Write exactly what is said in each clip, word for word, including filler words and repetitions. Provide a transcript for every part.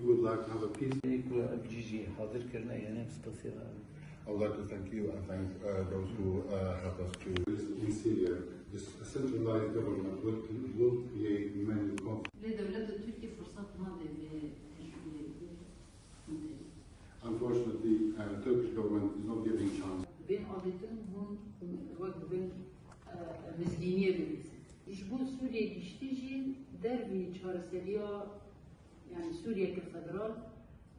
We would like to have a peace. Ê ku ev cî jî hazir kirine, yanî em spasiya I would like to thank you and thank uh, those who uh, helped us to. In Syria, this centralized government will, will create many conflicts. Lê dewleta Tirkiyê firsat nade vê tecrûbeyê bidê. Unfortunately, uh, Turkish government is not giving chance. Bên avêtin hûn wek dibin e, mizgîniyê bibîsin. Ji bo Sûriyê giştî jî dervî çareseriya, yanî Sûriyeke federal,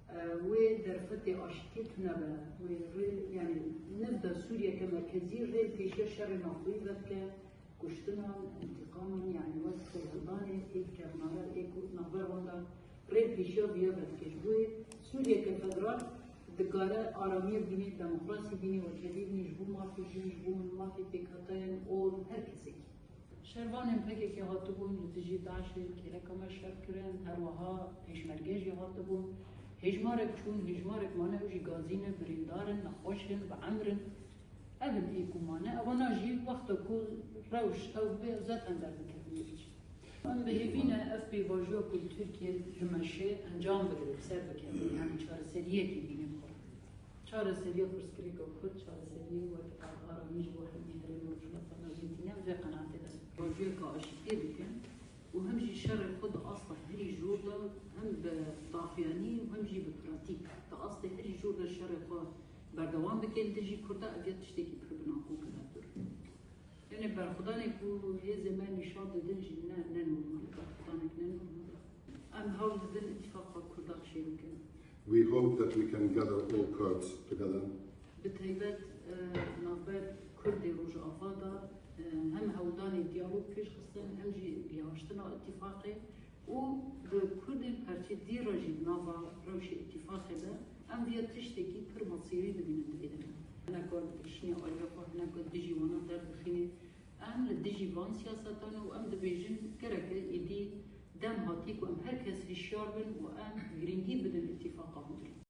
e, wê derfetê aştiyê tune be. Wê rê, yanî niv de Sûriyeke merkezî rê li pêşiya şerê navxweyî vedike, kuştinan, întîqaman, yanî wek serhildanê ê kevnare ê ku navber wan de rê pêşiya viya vedike. Ji bo wê Sûriyeke federal dikare aramiye bînî, demokrasî bînî, wekhevî bînî ji bo mafê jin, ji bo mafê pêkhateyên ol her kesekî. Şervanên P K K hatibûn li dijî DAIŞê kêleka me şer kirin, her wiha pêşmerge jî hatibûn. Hêjmarek çûn, hêjmarek mane, ew jî gazî ne, birîndar in, nexweş in, bi emr in. Ev in ê ku mane, ewana jî wexta ku rewş ew bê, ew zaten derdikevin. Em bi hêvî ne ev pêvajoya ku li Tirkiyê dimeşe encam bigire, bi ser bikeve, yanî çareseriyekê bîne bi xwe re. Çareseriya pirsgirêka Kurd, çareseriyê wek ev aramî ji bo hemî herêma Rojhilata Navîn tîne, em vê qenaetê de ne. Pêvajoyeka aştiyê dikin û hem jî şerê xwe di asta herî jor de hem bi daxuyanî û hem jî bi pratîk di astê herî jor de şerê xwe berdewam bike li dijî Kurda, ev ya tiştekî pir bi nakokê de dûr. Yanî berxwedanê ku hêzê me nîşan didin jî ne, ne normal e, berxwedanek ne normal e. Em hewl didin îtîfaqa Kurda xişê bikin. We hope that we can gather all Kurds together. Bi taybet e, navber Kurdê Rojava de e, hem hewldanê diyalog pêş xistin, hem jî gihaştina îtîfaqê û bi Kurdên perçê dî re jî di nava rewşê îtîfaqê de em viya tiştekî pir mesîrî dibînin di vê demê. Hineka li pêşînê aliya xwe, hineka dijî wana derdixînê. Em li dijî van siyasetan û em dibêjin gereke êdî dem hatî ku em her kes hişyar bin û em girîngî bidin îtîfaqa hundirî.